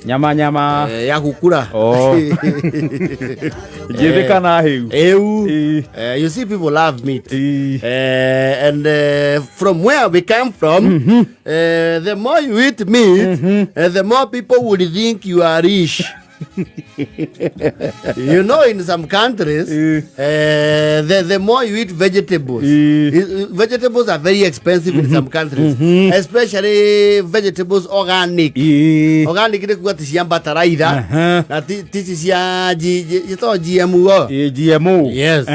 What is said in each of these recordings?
Nyama nyama. Ya gukura. Oh. Njĩthĩ kana hĩu? Eu. Ĩ. You see, people love meat. Ĩ. And from where we come from, the more you eat meat, the more people would think you are rich. In some countries, the more you eat vegetables, vegetables are very expensive in some countries, especially vegetables organic. Organic nĩ kuga ti cia bataraitha na ti ici cia ciĩtagwo GMO. Ĩ, GMO. Yes.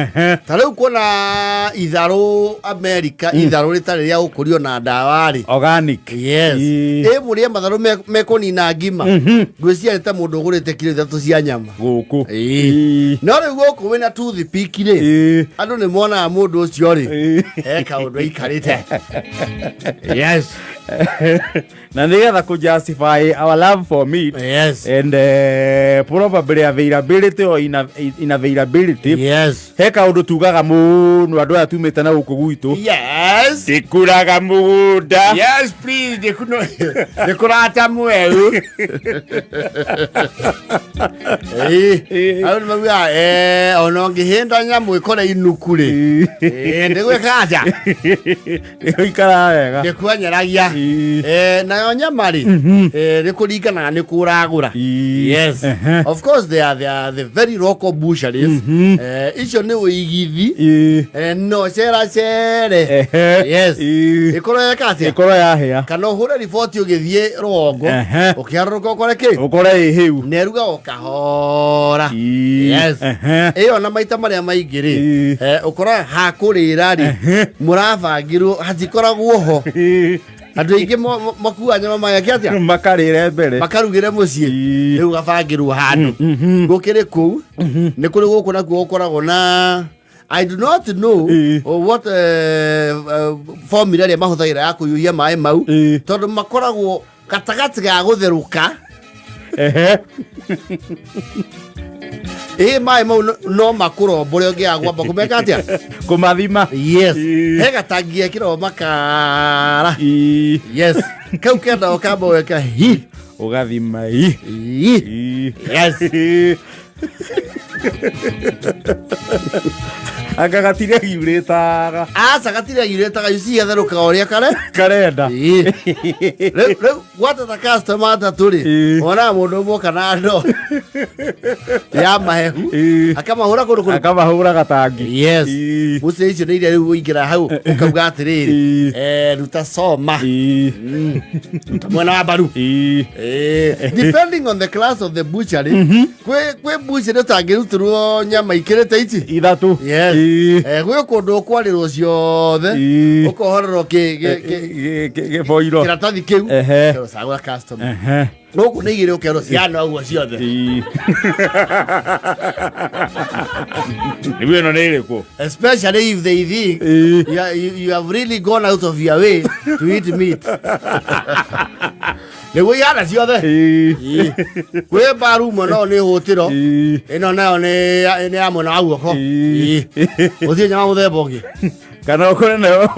Ta rĩu kuona itharũ America, itharũ rĩtarĩ rĩa gũkũrio na ndawa rĩ. Organic. Yes. Ĩ. Ĩ mũrĩe matharũ mekũnina ngima, ngwĩciria nĩ ta mũndũ ũgũrĩte kiro 3 cia nyama. Gũkũ. Ĩ. No rĩu gũkũ wĩna toothpick rĩ, andũ nĩ monaga mũndũ ũcio rĩ, he kaũndũ aikarĩte. Yes. Na nĩgetha kũ justify our love for meat and probably availability or inavailability, he kaũndũ tugaga mũno andũ aya tumĩte na gũkũ gwitũ: ndĩkũraga mũgũnda. Yes, please, ndĩkuno ndĩkũrata mweru. Ĩĩ. Andũ nĩ maugaga ona ũngĩhĩnda nyamũ ĩkore inuku rĩ, ndĩgwĩka atĩa? Ndĩgũikara wega. Ndĩkuanyaragia. Nayo nyama rĩ, nĩ kũringanaga nĩ kũ ũragũra. Yes. Of course they are the very local butcheries. Icio nĩ ũigithi. No cera cere. Yes. Ĩkorwo yeka atĩa? Ĩkorwo yahĩa. Kana ũhũre riboti ũgĩthiĩ rũgongo, ũkĩharũrũka ũkore kĩ? Ũkore ĩ hĩu. Na ĩrugagwo kahora. Yes. Ĩyo na maita marĩa maingĩ rĩ, ũkoraga hakũrĩra rĩ, mũrabangirwo hatikoragwo ho. Andũ aingĩ makua nyama mageke atĩa? Makarĩre mbere. Makarugĩre mũciĩ. Rĩu gabangĩrwo handũ. Gũkĩrĩ kũu nĩ kũrĩ gũkũ nakuo gũkoragwo na, I do not know what formula ĩrĩa mahũthagĩra ya kũiyũria maĩ mau, tondũ makoragwo gatagatĩ ga gũtherũka. Ĩ maĩ mau no makũrombore ũngĩaga gwamba kũmeka atĩa? Kũmathima. Yes. He gatangi gekĩragwo makara. Yes, kau kendagwo kamba gwĩka hi. Ũgathima i. Hi. Yes. Anga gatiregiurĩtaga. Aca, gatiregiurĩtaga, you see, gatherũkaga ũrĩa kare karenda. Ĩĩ. Rĩu gwata ta customer atatũ rĩ, wonaga mũndũ ũmwe oka na ndoo ya mahehu, akamahũra kũndũ kũrĩkũ? Akamahũra gatangi. Yes. Mũciĩ icio nĩ iria rĩu ũingĩra hau ũkauga atĩrĩrĩ, ruta coma, ruta mwena wa mbaru. Depending on the class of the butchery, kwĩ butchery ũtangĩrutĩrwo nyama ikĩrĩte ici 3. Yes. Gwĩ kũndũ ũkwarĩrwo ciothe, ũkohorerwo gĩboiro. Kĩratathi kĩu. Ũkerwo cagũra customer. Gũkũ nĩ igĩrĩ, ũkerwo ciana ũguo ciothe. Nĩguo ĩno nĩ ĩrĩkũ? Especially if they think you have really gone out of your way to eat meat, nĩguo ihana ciothe. Kwĩ mbaru mwena ũyũ nĩ hũtĩro, ĩno nayo nĩ ya mwena wa guoko. Gũtirĩ nyama mũthemba ũngĩ. Kana ũkore nayo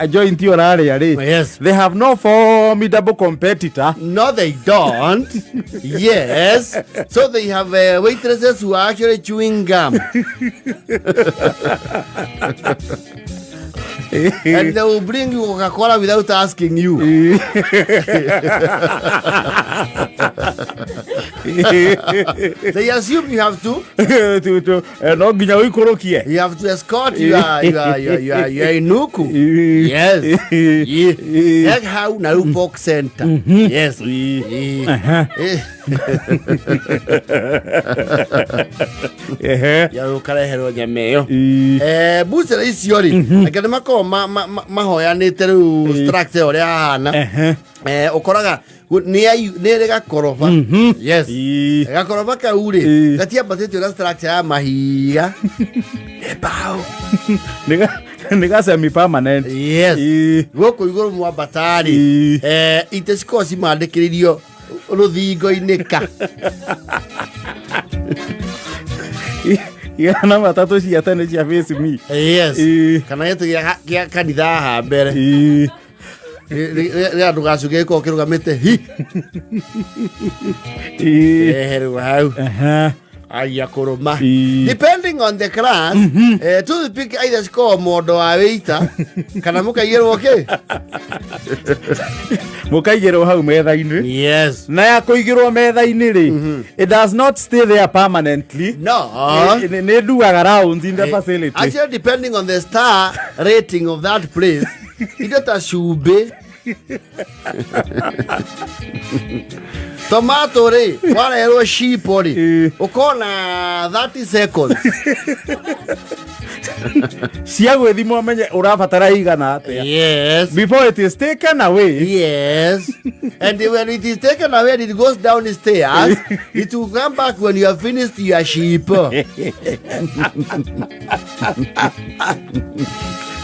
joint ũrarĩa rĩ, they have no formidable competitor. No, they don't. Yes. So they have waitresses who are actually chewing gum. And they will bring you Coca-Cola without asking you. They assume you have to No nginya ũikũrũkie. You have to escort your inuku. Yes. Yeah. Hau na rĩu pork center. Yes. Yeah. Ya ũkareherwo nyama ĩyo. Butchery icio rĩ, reke nĩ makoragwo mahoyanĩte rĩu structure ũrĩa hahana. Ũkoraga nĩ ĩrĩ gakoroba. Yes. Gakoroba kau rĩ, gatiambatĩtio na structure ya mahiga, nĩ mbaũ. Nĩ ga semi permanent. Yes. Gũkũ igũrũ mwambata rĩ, itĩ cikoragwo cimandĩkĩrĩirio rũthingo-inĩ ka. Igana matatũ cia tene cia face me. Yes. Ĩ. Kana gĩtĩ gĩa kanitha haha mbere. Rä andå gacuge gä korwo kä rå gamä te hi. Reherwo hau. Aya kå Ĩĩ. Depending on the class, toothpick either cikoragwo mondo wa wĩita kana mũkaigĩrwo kĩ. Mũkaigĩrwo hau metha-inĩ. Yes. Na ya kũigĩrwo metha-inĩ rĩ, it does not stay there permanently. No. Nĩ nduaga rounds in the facility. Actually, depending on the star rating of that place, indo ta cumbĩ, tomato rĩ, wareherwo cipo rĩ, ũkona 30 seconds. Cia gwĩthima ũmenye ũrabatara igana atĩa Yes. before it is taken away. Yes. And when it is taken away and it goes down the stairs, it will come back when you have finished your sheep.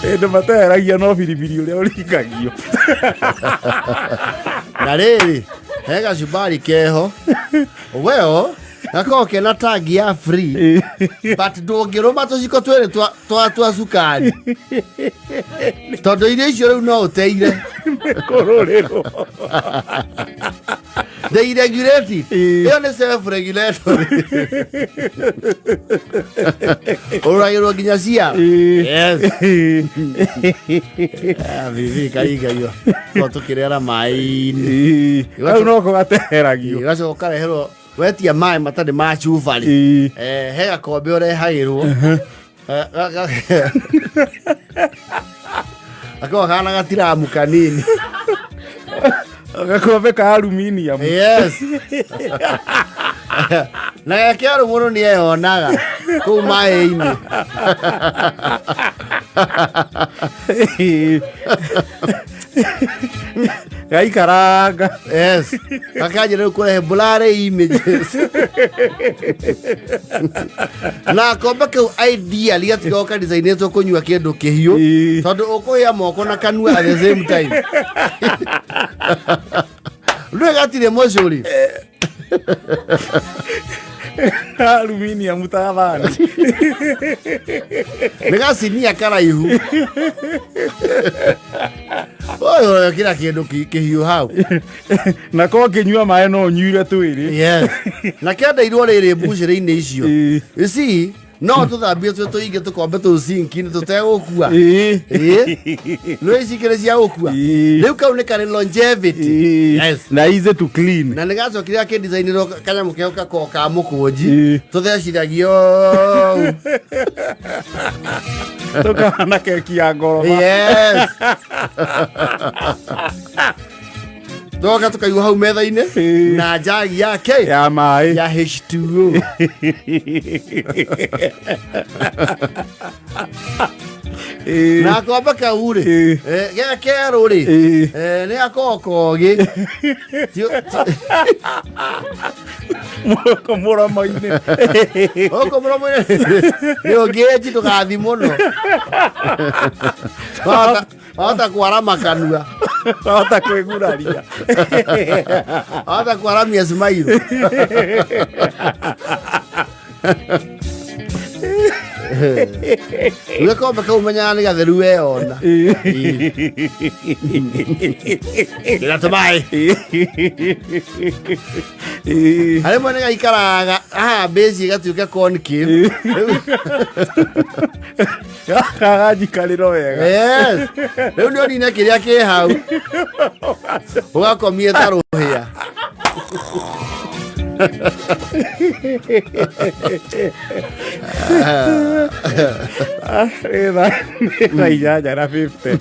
Ĩndĩ mateheragia no biribiri ũrĩa ũringagio. Na rĩrĩ, he gacumbari keho. Well, gakoragwo kena tag ya free, but ndũngĩrũma tũciko twĩrĩ twa cukari. Tondũ irio icio rĩu no ũteire. Kũrũrĩrwo. They regulate it. Ĩyo nĩ self regulatory. Ũragĩrwo nginya cia. Yes. Ah, bibi kaigagio. No tukirera maĩ-inĩ. Hau no kũgateheragio. Ũgacoka ũkareherwo wetia maĩ matarĩ ma cuba rĩ. He gakombe ũrehagĩrwo. Gakoragwo kahana gatiramu kanini. Gakombe ka aluminium. Yes. Na gakĩarũ mũndũ nĩ eyonaga kũu maĩ-inĩ. Gaikaranga. Yes. Gakanjia rĩu kũrehe blurry images. Na kombe kau ideally gatikoragwo kadicainĩtwo kũnyua kĩndũ kĩhiũ tondũ ũkũhĩa moko na kanua at the same time. Ndũĩ gatirĩ mũcũri. Aluminium ta thani. Nĩ gacinia karaihu. Ũyũ ũrekĩra kĩndũ kĩhiũ hau. Na ko ngĩnyua maĩ no nyuire twĩrĩ. Yes. Na kĩendeirwo rĩrĩ mbucĩrĩ-inĩ icio. You see, no tũthambie twĩ tũingĩ tũkombe tũu sinki-inĩ tũtegũkua. Ĩĩ. Nĩ ici ikĩrĩ cia gũkua. Rĩu kau nĩ karĩ longevity. Yes. Na easy to clean. Na nĩ gacokire gakĩdicainĩrwo kanyamũ keo gakoragwo ka mũkũnji. Tũthecithagio ũũ. Tũkahana keki ya ngoroba. Yes. Tũgoka tũkaigwo hau metha-inĩ na njagi yake ya maĩ ya H2O. Na kombe kau rĩ, ge kerũ rĩ, nĩ gakoragwo kogĩ. Gũkũ mũromo-inĩ. Gũkũ mũromo-inĩ nĩ ũngĩenji ndũgathi mũno. Wahota kwarama kanua. Wahota kwĩguraria. Wahota kwaramia smile. Gakombe kau menyaga nĩ gatheru weyona. Ndĩna tũmaĩ. Harĩ mwene gaikaraga haha base ĩgatuĩka concave. Kaganjikarĩro wega. Yes. Rĩu nĩ ũnine kĩrĩa kĩ hau. Ũgakomie ta rũhĩa. Nĩ thaa 8:50.